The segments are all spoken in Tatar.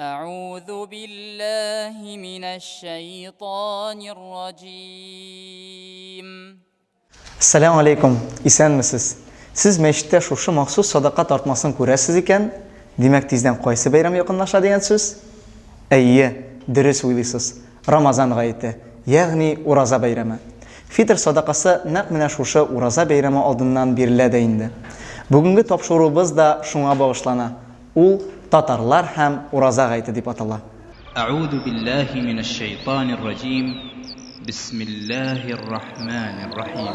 أعوذ بالله من الشيطان الرجيم. Әссәләмү алейкум, исәнмесез. Сез мәчеттә шушы махсус садака тартмасын күрәсез икән, димәк тиздән кайсы бәйрәм якынлаша дигән сүз? Әйе, дөрес уйлыйсыз, Рамазан гаете, ягъни Ураза бәйрәме. Фитр садакасы нәкъ менә шушы Ураза бәйрәме алдыннан бирелә дә инде. Бүгенге тапшыруыбыз да шуңа багышлана. Ул Татарлар һәм Ураза гаете дип атала. Әгуду биллаһи минәш шәйтанир раҗим, бисмиллаһир рахманир рахим.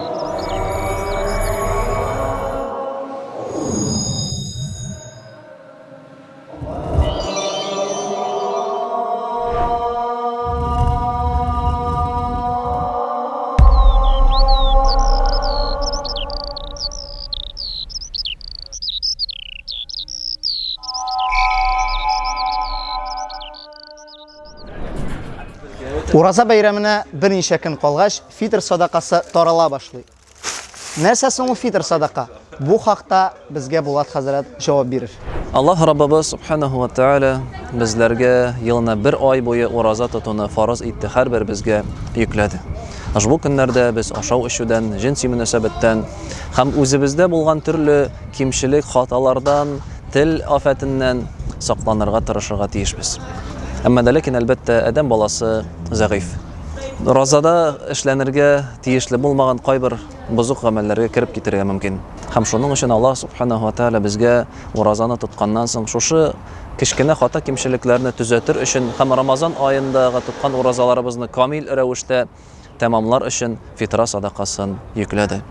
Ураза бәйрәменә берничә көн калгач, фитр садакасы тарала башлый. Нәрсә соң ул фитр садака? Бу хакта безгә Булат хәзрәт җавап бирер. Аллаһ Раббыбыз Субханаху ва Тааля безләргә елына бер ай буе ураза тотуны фарыз итте, һәрберебезгә йөкләде. Ошбу көннәрдә без ашау-эчүдән, җенси мөнәсәбәттән һәм үзебездә булган төрле кимчелек, хаталардан, тел афәтеннән сакланырга тырышырга тиешбез. Әмма дә ләкин, әлбәттә, адәм баласы зәгыйфь. Уразада эшләнергә тиешле булмаган кайбер бозык гамәлләргә кереп китәргә мөмкин. Һәм шуның өчен Аллаһ Субханаһу ва Тааля безгә уразаны тотканнан соң шушы кечкенә хата-кимчелекләрне төзәтер өчен һәм Рамазан аендагы тоткан уразаларыбызны камил рәвештә тәмамлар өчен фитра садакасын йөкләде.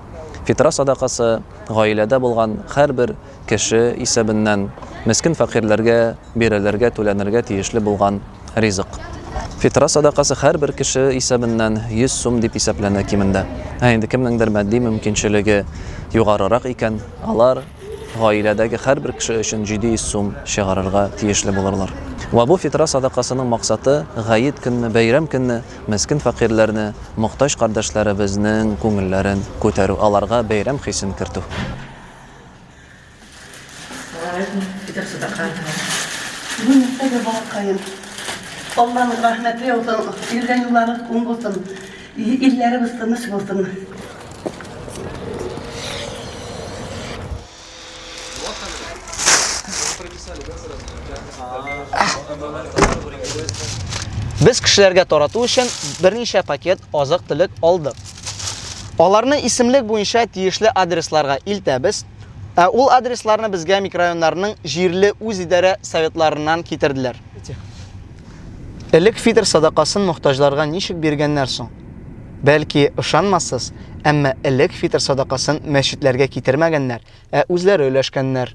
Фитра садакасы гаиләдә булган һәрбер кеше исәбеннән мескен фәкыйрьләргә бирелергә, түләнергә тиешле булган ризык. Фитра садакасы һәрбер кеше исәбеннән 100 сум дип исәпләнә кимендә. Ә инде кемнеңдер матди мөмкинчелеге югарырак икән, алар гаиләдәге һәрбер кеше өчен 700 сум чыгарырга тиешле булырлар. Вә бу фитра садакасының максаты, гает көнне, бәйрәм көнне мескен фәкыйрьләрне, мохтаҗ кардәшләребезнең күңелләрен күтәрү, аларга бәйрәм хисен кертү. Бу нәрсәгә балакаем? Алланың рәхмәте яусын, йөргән юлларыгыз уң булсын, илләребез тыныч булсын. Без кешеләргә тарату өчен берничә пакет азык-төлек алдык. Аларны исемлек буенча тиешле адресларга илтәбез. Ә ул адресларны безгә микрорайоннарның җирле үзидарә советларыннан китерделәр. Элек фитр садакасын мохтаҗларга ничек биргәннәр соң? Бәлки, ышанмассыз, әмма элек фитр садакасын мәчетләргә китермәгәннәр, ә үзләре өләшкәннәр.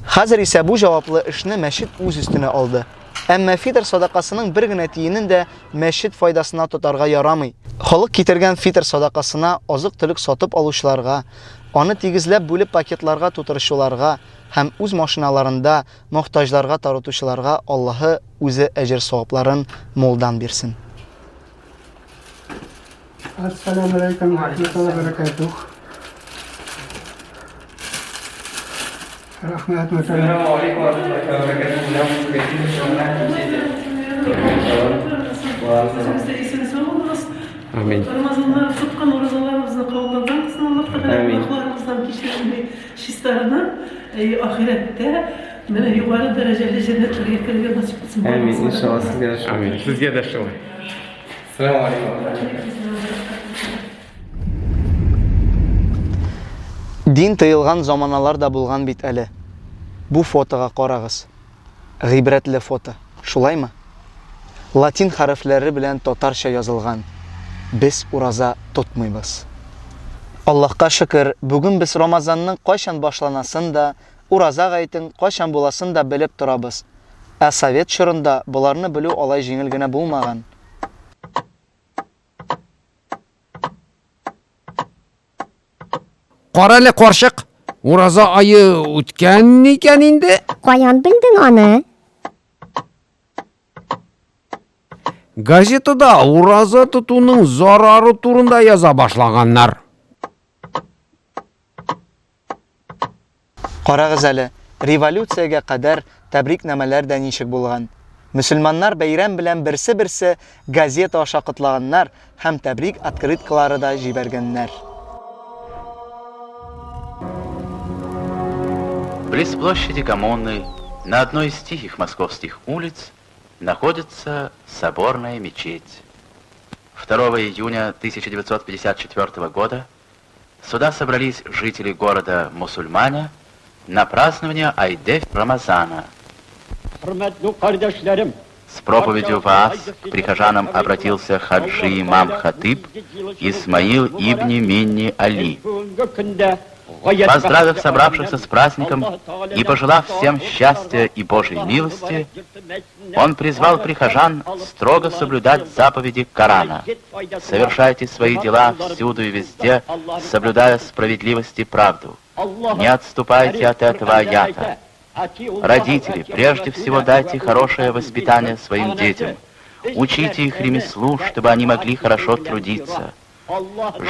Хәзер исә бу җаваплы эшне мәчет үз өстенә алды. Әмма фитр садакасының бер генә тиенен дә мәчет файдасына тотарга ярамый. Халык китергән фитр садакасына азык-төлек сатып алучыларга, аны тигезләп бүлеп пакетларга тутыручыларга һәм үз машиналарында мохтаҗларга таратучыларга Аллаһы үзе әҗер-савапларын мулдан бирсен. Ассаламу алейкум ва рахматуллахи ва баракатух. Рәхмәт, мөхтәрәм. Амин. Рамазаннар тоткан уразаларыбызны кабуллардан кылсын Аллаһ Тәгалә, гөнаһларыбыздан кичерүне чистарынып, ахирәттә менә югары дәрәҗәле җәннәтләргә керергә насыйп кылсын. Амин. Иншалла сезгә дә шулай. Амин. Сезгә дә шулай. Дин тыелган заманалар да булган бит әле. Бу фотога карагыз. Гыйбрәтле фото, шулаймы? Латин хәрефләре белән татарча язылган, Без ураза тотмыйбыз. Аллаһка шөкер, бүген без Рамазанның кайчан башланасын да, Ураза гаетен кайчан буласын да белеп торабыз. Ә совет чорында боларны белү алай җиңел генә булмаган. Карале, карчык, ураза ае үткән икән инде. Каян белдең аны? Газетада ураза тотуның зарары турында яза башлаганнар. Карагыз әле, революциягә кадәр тәбрикнамәләр дә ничек булган. Мөселманнар бәйрәм белән берсе-берсе газета аша котлаганнар һәм тәбрик открыткалары да җибәргәннәр. Близ площади Коммуны, на одной из тихих московских улиц, находится соборная мечеть. 2 июня 1954 года сюда собрались жители города Мусульманя на празднование Айдеф Рамазана. С проповедью Ваас к прихожанам обратился хаджи имам Хатыб Исмаил ибн Минни Али. Поздравив собравшихся с праздником и пожелав всем счастья и Божьей милости, он призвал прихожан строго соблюдать заповеди Корана. Совершайте свои дела всюду и везде, соблюдая справедливость и правду. Не отступайте от этого аята. Родители, прежде всего дайте хорошее воспитание своим детям. Учите их ремеслу, чтобы они могли хорошо трудиться.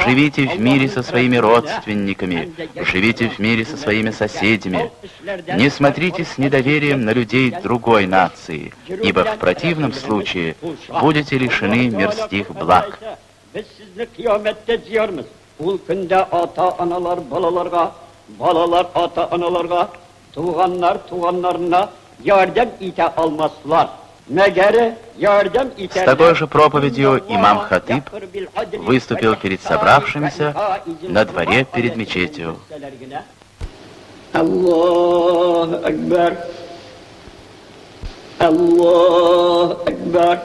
Живите в мире со своими родственниками, живите в мире со своими соседями. Не смотрите с недоверием на людей другой нации, ибо в противном случае будете лишены мирских благ. Без сезне кыямәттә җыярмыз. Ул көндә ата-аналар балаларга, балалар ата-аналарга, туганнар туганнарына ярдәм итә алмаслар. Мәгәр ярдәм С такой же проповедью имам Хатыб выступил перед собравшимися на дворе перед мечетью. Аллаһу Акбар. Аллаһу Акбар.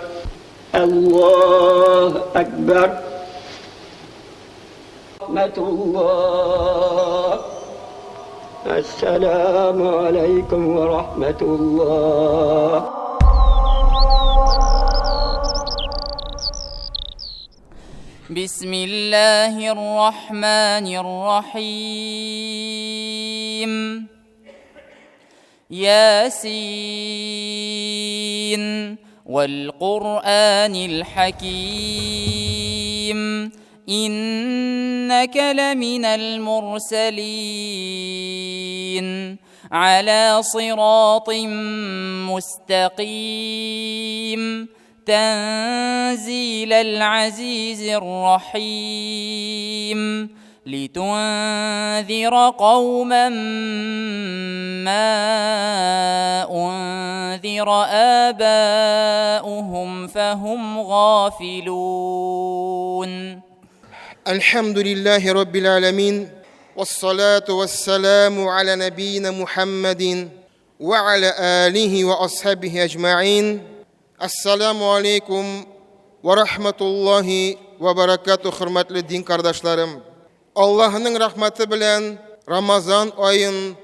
Аллаһу Акбар. Рахматуллах. Ассаламу алейкум ва рахматуллах. بسم الله الرحمن الرحيم ياسين والقرآن الحكيم إنك لمن المرسلين على صراط مستقيم تنزيل العزيز الرحيم لتنذر قوما ما أنذر آباؤهم فهم غافلون الحمد لله رب العالمين والصلاة والسلام على نبينا محمد وعلى آله وأصحابه أجمعين Ассаламу алейкум ва рахматуллахи ва баракату, хөрмәтле дин кардәшләрем. Аллаһның рәхмәте белән Рамазан аен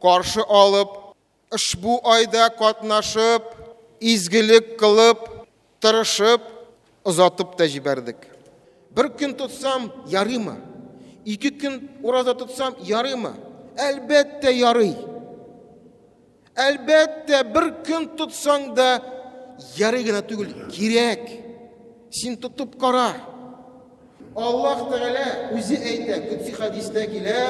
каршы алып, ошбу айда катнашып, изгелек кылып, тырышып, озатып та җибәрдек. Бер көн тотсам, ярыймы? Ике көн ураза тотсам, ярыймы? Әлбәттә, ярый. Әлбәттә, бер көн тотсаң да, ярый гына түгел, кирәк. Син тотып кара. Аллаһ Тәгалә үзе әйтә, Кудси хәдистә килә,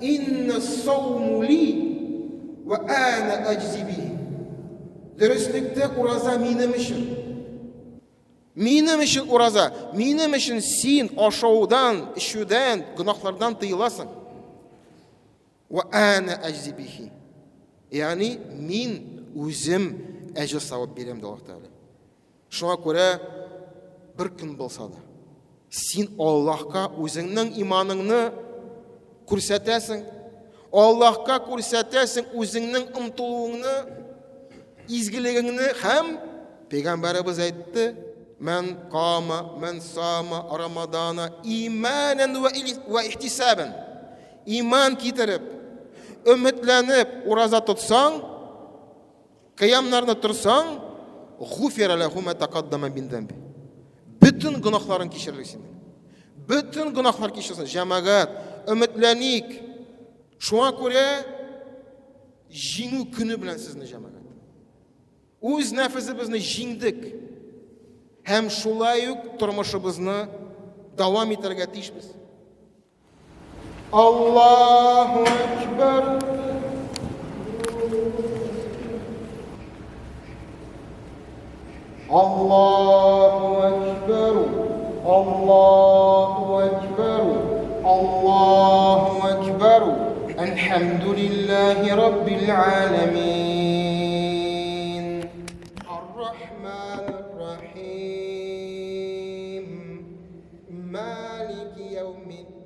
Инна сауму ли ва ана аҗзи бихи. Дөреслектә ураза минем өчен. Минем өчен ураза, минем өчен син ашаудан, эчүдән, гөнаһлардан тыеласың. Ва ана аҗзи бихи. Ягъни мин үзем әҗер савап бирәм, ди Аллаһ Тәгалә. Шуңа күрә бер көн булса да син Аллаһка үзеңнең иманыңны күрсәтәсең, Аллаһка күрсәтәсең үзеңнең омтылуыңны, изгелегеңне һәм пәйгамбәребез әйтте, Мән кама, мән сама Рамадана иманан ва ихтисабан. Иман китереп, өметләнеп ураза тотсаң, кыямнарны торсаң, гуфира ләху ма тәкаддама мин дәмби. Бөтен гөнаһларың кичерелер синең. Бөтен гөнаһлар кичерелсен. Җәмәгать, өметләник. Шуңа күрә җиңү көне белән сезне җәмәгать. Үз нәфесебезне җиңдек. Һәм шулай ук тормышыбызны дәвам итәргә тиешбез. Аллаһу Акбар. Аллаһу әкбәр, Аллаһу әкбәр, Аллаһу әкбәр, Әлхәмдүлилләһи раббил галәмин. Ар-Рахманир Рахим. Малики яумиддин.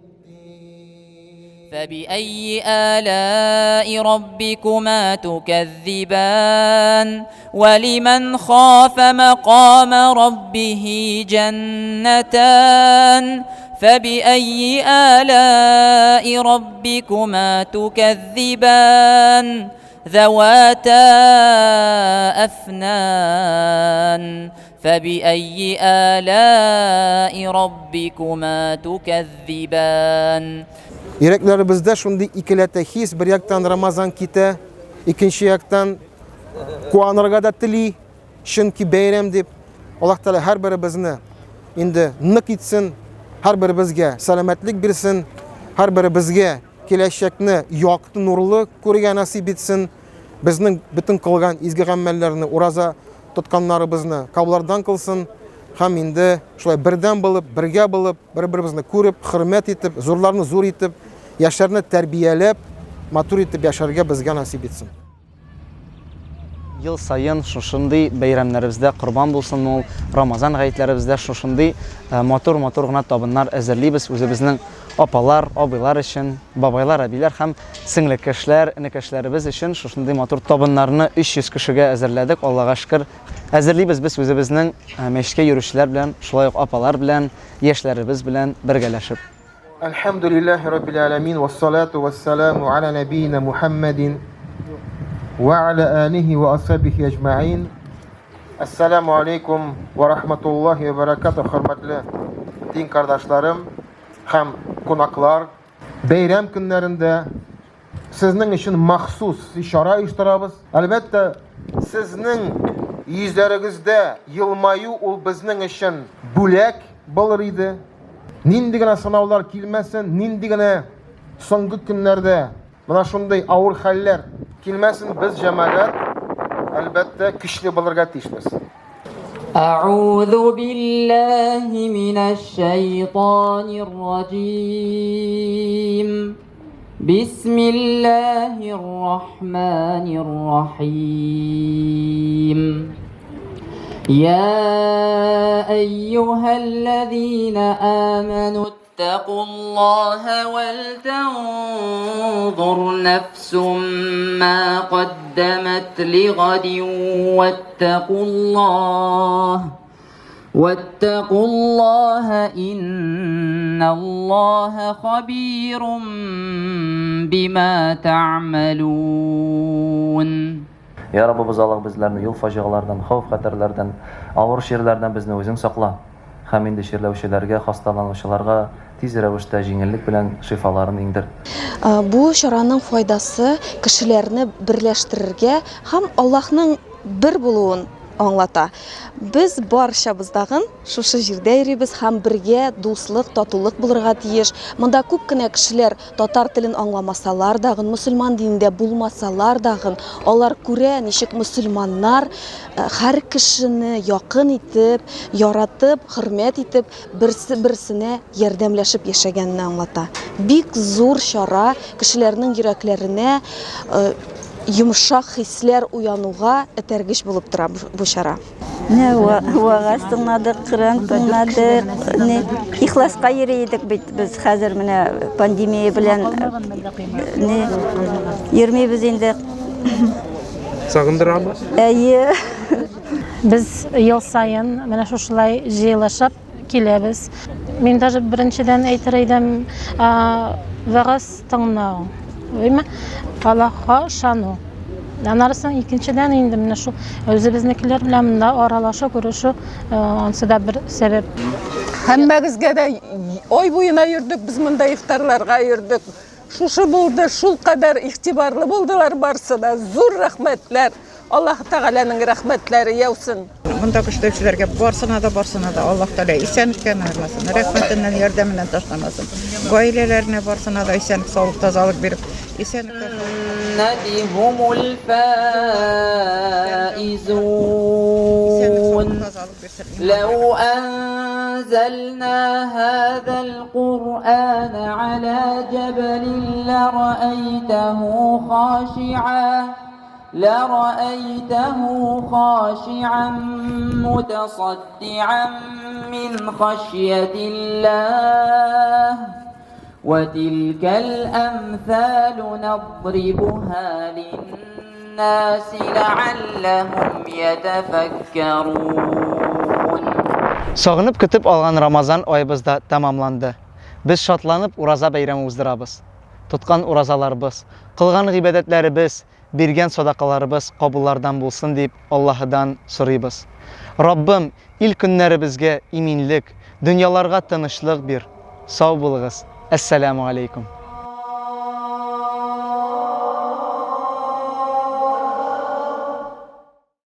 فبأي آلاء ربكما تكذبان ولمن خاف مقام ربه جنتان فبأي آلاء ربكما تكذبان ذواتا أفنان فبأي آلاء ربكما تكذبان Йөрәкләребездә шундый икеләтә хис, бер яктан Рамазан китә, икенче яктан куанырга да тели, чөнки бәйрәм дип. Аллаһ Тәгалә һәрберебезне инде нык итсен, һәрберебезгә сәламәтлек бирсен, һәрберебезгә киләчәкне якты, нурлы күрергә насыйп итсен. Безнең бөтен кылган изге гамәлләрне, ураза тотканнарыбызны кабуллардан кылсын һәм инде шулай бердәм булып, бергә булып, Бер-беребезне күреп, хөрмәт итеп, зурларны зур итеп, яшьләрне тәрбияләп, матур итеп яшәргә безгә насыйп итсен. Ел саен шушындый бәйрәмнәребездә, Корбан булсынмы ул, Рамазан гаетләребездә шушындый матур-матур гына табыннар әзерлибез үзебезнең апалар, абыйлар өчен, бабайлар, әбиләр һәм сеңлекәшләр, энекәшләребез өчен шушындый матур табыннарны 300 кешегә әзерләдек, Аллага шөкер. Әзерлибез без үзебезнең мәчеткә йөрүчеләр белән, шулай ук апалар белән, яшьләребез белән бергәләшеп. Әлхәмдүлилләһи раббил әләмин вассалату вассаламу аля нәбиина Мухаммадин ва аля алихи ва асхабихи әҗмәин. Ассаламу алейкум ва рахматуллахи ва баракатух, хөрмәтле дин кардашларым һәм кунаклар. Бәйрәм көннәрендә сезнең өчен махсус чара оештырабыз. Әлбәттә, сезнең йөзләрегездә елмаю ул безнең өчен бүләк булыр иде. Нинди генә сынаулар килмәсен, нинди генә соңгы көннәрдә менә шундый авыр хәлләр килмәсен, без җәмәгать, әлбәттә, көчле булырга тиешбез. أعوذ بالله من الشيطان الرجيم بسم الله الرحمن الرحيم يا أيها الذين آمنوا اتقوا الله ولتنظر نفس ما قدمت لغد واتقوا الله واتقوا الله إن الله خبير بما تعملون Я Раббыбыз Аллаһ, безләрне юл фаҗигалардан, хәвеф-хәтәрләрдән, авыр чирләрдән безне үзең сакла. Һәм инде чирләүчеләргә, хасталанучыларга тиз рәвештә җиңеллек белән шифаларын иңдер. Бу чараның файдасы кешеләрне берләштерергә һәм Аллаһның бер булуын аңлата. Без барчабыз дагын шушы җирдә йөрибез һәм бергә дуслык, татулык булырга тиеш. Монда күп кенә кешеләр татар телен аңламасалар дагын, мөселман динендә булмасалар дагын, алар күрә, ничек мөселманнар э, һәр кешене якын итеп, яратып, хөрмәт итеп, берсе берсенә ярдәмләшеп яшәгәнне аңлата. Бик зур чара кешеләрнең йөрәкләренә э, йомшак хисләр уянуга этәргеч булып тора бу чара. Менә вәгазь тыңладык, Коръән тыңладык. Не, ихласка йөри идек бит без хәзер менә пандемия белән не йөрмибез инде. Сагындырамы? Әйе. Без ел саен менә шушылай җыелышып киләбез. Мин даже беренчедән әйтер идем, вәгазь тыңлау, әйме? Аллаһка ышану. Аннары соң икенчедән инде менә шул үзебезнекеләр белән монда аралашу, күрешү, ансы да бер сәбәп. Һәммәгезгә дә ай буена йөрдек, без монда ифтарларга йөрдек. Шушы булды, шул кадәр игътибарлы булдылар барсы да. Зур рәхмәтләр. Аллаһ Тәгаләнең рәхмәтләре яусын. Монда эшләүчеләргә барсына да, барсына да Аллаһ Тәгалә исәнлектән аермасын, рәхмәтеннән, ярдәменнән ташламасын. Гаиләләренә барсына да исәнлек, саулык, тазалык биреп, исәнлектә Һумул фаизун. Тазалык бирсен. لو أنزلنا هذا القرآن على جبل لرأيته خاشعا لرأيته خاشعا متصدعا من خشية الله وتلك الأمثال نضربها للناس لعلهم يتفكرون. Сагынып көтеп алган Рамазан аебыз да тәмамланды. Без шатланып ураза бәйрәме уздырабыз. Тоткан уразаларыбыз, кылган гыйбадәтләребез, биргән садакаларыбыз кабуллардан булсын дип Аллаһыдан сорыйбыз. Раббым, ил-көннәребезгә иминлек, дөньяларга тынычлык бир. Сау булыгыз. Әссәламү алейкум.